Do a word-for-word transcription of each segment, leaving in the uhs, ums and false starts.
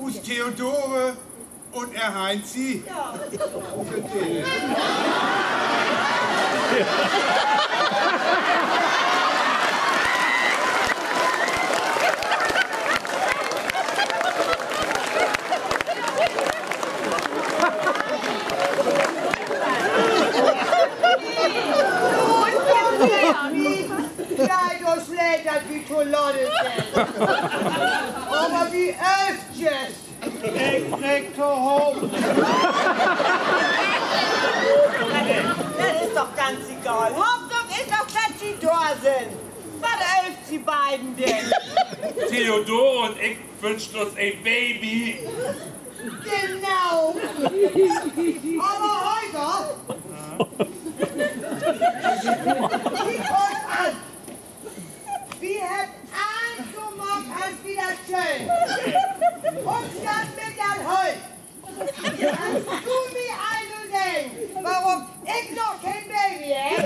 Us Theodore un ehr Heinzi. Deit us leed, dat wi to laat sünd. Aver wi öövt jüst. Ik treck tohoop. Dat is doch ganz egal. Hauptsaak is doch, dat ji dor sünd. Wat öövt ji beiden denn? Theodore un ik wünscht us en Baby. Genau. Aver Holger, kiek us an. Wi hebbt allens so maakt, as wi dat schullen. Un dat mit dat Holt. Kannst du mi also seggen, worüm ik noch keen Baby heff?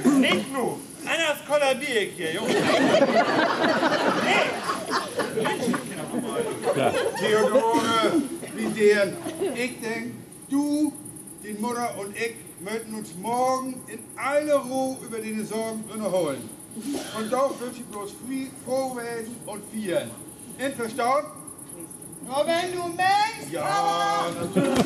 Nich nu. Anners kollabeer ik hier, Jung. Nee. Theodore, mien Deern, ik denk, du, dien Mudder un ik mööt uns morgen in alle Roh över dien Sorgen ünnerhollen. Vundaag wünsch ik blots frie, froh wesen un fiern. Inverstahn? Na, wenn du meenst, ja, natürlich.